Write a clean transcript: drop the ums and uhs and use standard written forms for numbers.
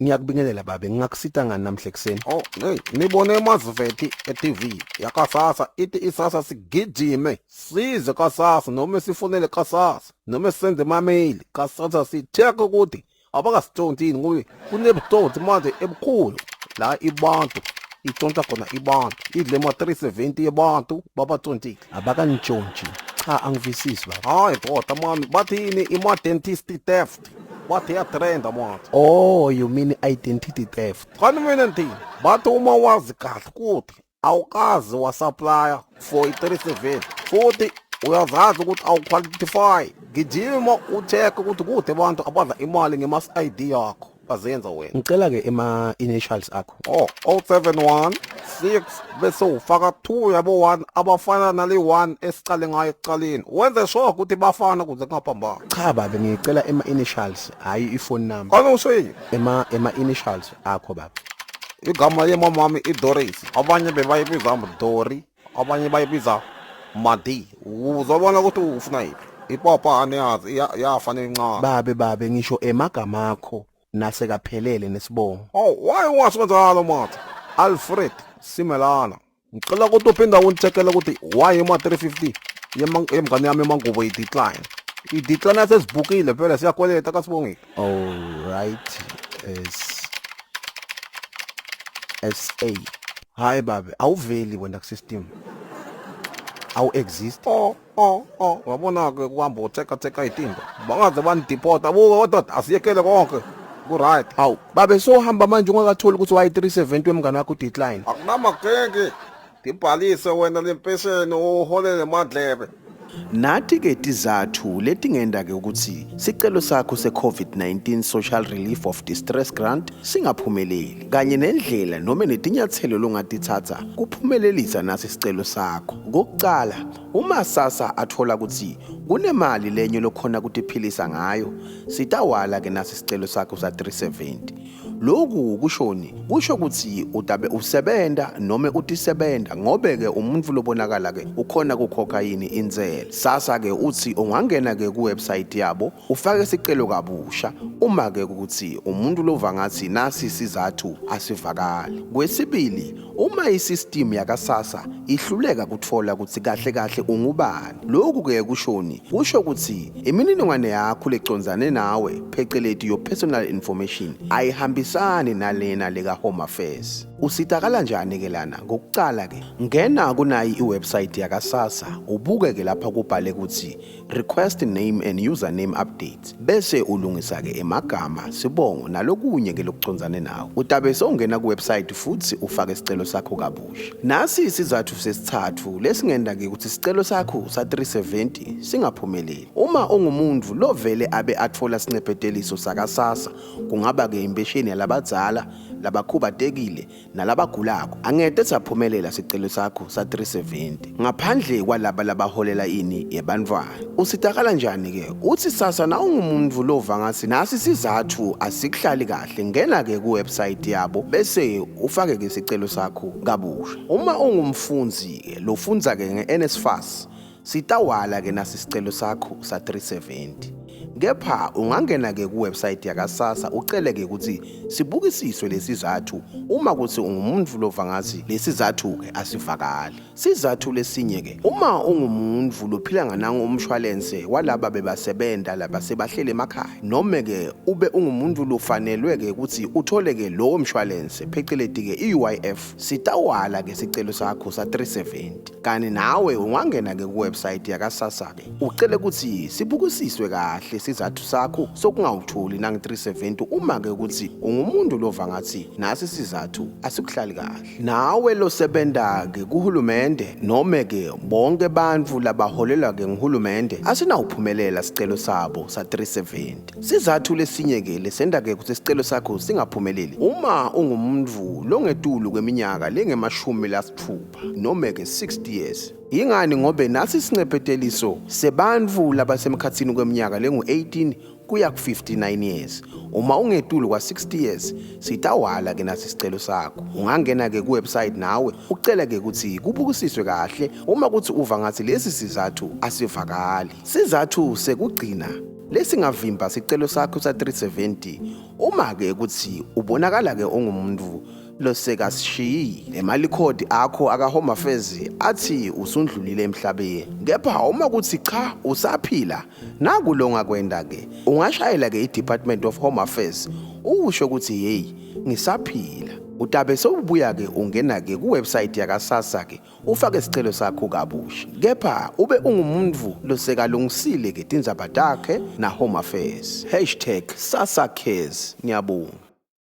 Ngiyakubingelela babe, ngingakusita ngani namhla ekuseni? Oh, hey, nibone emazivethi e-TV yakasasa ithi isasa sigijime size kasasa noma sifonele kasasa noma senze amameyili kasasa si-check ukuthi abakasitshonti yini ngoba kunebutsotsi manje ebukhulu la ibantu itshontsha khona ibantu idle ma-370 yebantu babatshontile. Abakanitshontshi. Cha, angivisisi baba. Hayi doda mani, bathini ima-dentist theft, bathi iyatrenda manje. Oh, you mean identity theft? Kanti mina ngithini, bathi uma wazi kahle ukuthi awukazi wasupplier for i-370 futhi uyazazi ukuthi awuqualify, gijima ucheck ukuthi kude abantu abadla imali ngemas ID yakho bazenza wena. Ngicela ke ema initials akho. Oh, 071 6 bese ufaka 2 yabo 1 abafana nale 1 esicale ngayo ekucaleni, wenze sure ukuthi bafana kuze kungaphambani. Cha babe, ngicela ema initials, hayi ifone number. Kanti usho yini? Ema initials akho baba. Igama yemama wami iDoris, abanye bebayibiza Dori, abanye bayibiza Madi. Uzobona ukuthi ufuna yiphi ipapa, aniyazi iyafana incane. Babe, ngisho emagama akho nasekaphelele nesibongo. Oh, why ungasho kanjalo manje? Alfred Simelana. Ngicela ukuthi uphinda ungicheckele ukuthi why ima 350 yemngane yami emangubo i-decline. I-decline yasesibhukile phela, siyakweleta kasibongile. All right. S S A. Hayi babe, awuveli wena ku system. Awu exist. Oh, wabona ke kuhamba utheka theka itinto. Bangaze banideport, abuka kodwa asiyekele konke. Ku right. Hawu, babe, sohamba manje ungakatholi ukuthi why 370 wemngane wakho decline. Akunamagenge. Ngibhalise wena lempesheni uholele madlebe. Nathi ke tizathu letingenda ke ukuthi sicelo sakho se-COVID-19 Social Relief of Distress Grant singaphumeleli kanye nendlela noma netinyathelo longatithatha kuphumelelisa nasi sicelo sakho. Kokucala, uma SASSA athola ukuthi kunemali lenye lokhona kutiphilisa ngayo, sitawala ke nasi sicelo sakho sa 370. Lokhu kushoni? Kusho ukuthi utabe usebenta noma utisebenta ngobe ke umuntu lobonakala ke ukhona kukhokha yini intsela. SASSA ke uthi ungangena ke ku website yabo ufake isicelo kabusha uma ke ukuthi umuntu lova ngathi nasi sizathu asivakali. Kwesibili, uma isystem yakaSASSA ihluleka kutfola ukuthi kahle kahle ungubani. Lokhu ke kushoni? Kusho ukuthi imininingwane yakho lecondzane nawe, pheceleti your personal information, ayihambisani nalena leka Home Affairs. Usitakala njani ke lana? Ngokucala ke, ngena kunayi iwebsite yakaSASSA, ubuke ke lapha kubhale ukuthi request name and username update, bese ulungisa ke emagama, sibongo nalokunye ke lokucondzane nawe. Utabe sewungena ku website futhi ufake isicelo sakho kabusha. Nasi isizathu sesithathu lesingenda ke ukuthi isicelo sakho sa 370 singaphumeleli. Uma ungumuntu lovele abe atfola sincepheteliso sakaSASSA, kungaba ke impesheni yalabadzala, labakhubatekile nalabagulako, angete saphumelela sicelo sakho sa 370 ngaphandle kwalaba labaholela ini yebantfwana. Usitakala njani ke? Uthi SASSA na ungumuntu lova ngathi nasi sizathu asikuhlali kahle, ngena ke ku website yabo bese ufake ke isicelo sakho kabusha. Uma ungumfundzi ke lofundza ke nge-NSFAS, sitawala ke nasi isicelo sakho sa 370. Kepha ungangena ke ku website yakaSASSA ucele ke ukuthi sibukisiswe lesizathu uma kuthi ungumuntu lova ngathi lesizathu ke asivakali. Sizathu lesinye ke, uma ungumuntu lophila nganangu umshwalense walaba bebasebenta labasebahlele emakhaya, noma ke ube ungumuntu lofanelwe ke ukuthi uthole ke lowo mshwalense, pheceleti ke i-UIF, sitawala ke sicelo sakho sa 370. Kani nawe ungangena ke ku website yakaSASSA ke ucele ukuthi sibukisiswe kahle sizathu sakho sokungawutholi nangi 370 uma ke ukuthi ungumuntu lova ngathi nasi sizathu asikuhlali kahle. Nawe losebenta ke kuhulumende noma ke bonke bantfu labaholelwa ke nguhulumende, asinawuphumelela sicelo sabo sa 370. Sizathu lesinye ke lesenta ke ukuthi isicelo sakho singaphumeleli, uma ungumuntu longetulu kweminyaka lengemashumi lasitfupha noma ke 60 years. Ingani? Ngobe nasi sincepheteliso sebantfu labasemkhatsini kweminyaka lengu-18 kuya ku-59 years. Uma ungetulu kwa-60 years, sitawala ke nasi isicelo sakho. Ungangena ke ku-website nawe ucele ke ukuthi kubukisiswe kahle uma kuthi uva ngathi lesi sizathu asivakali. Sizathu sekugcina. Lesingavimba sicelo sakho sa-370 uma-ke ukuthi ubonakala-ke ungumuntu losekasishiyile. Emalikhodi akho aka-Home Affairs athi usundlulile emhlabeni, kepha uma kuthi cha usaphila, naku lo ongakwenda-ke. Ungashayela-ke i-Department of Home Affairs usho ukuthi hey, ngisaphila. Utabe sewubuya-ke ungena-ke kuwebsite yaka-SASSA-ke ufake isicelo sakho kabusha, kepha ube ungumuntu losekalungisile-ke tindzaba takhe na-Home Affairs. Hashtag SASSA Cares. Ngiyabonga.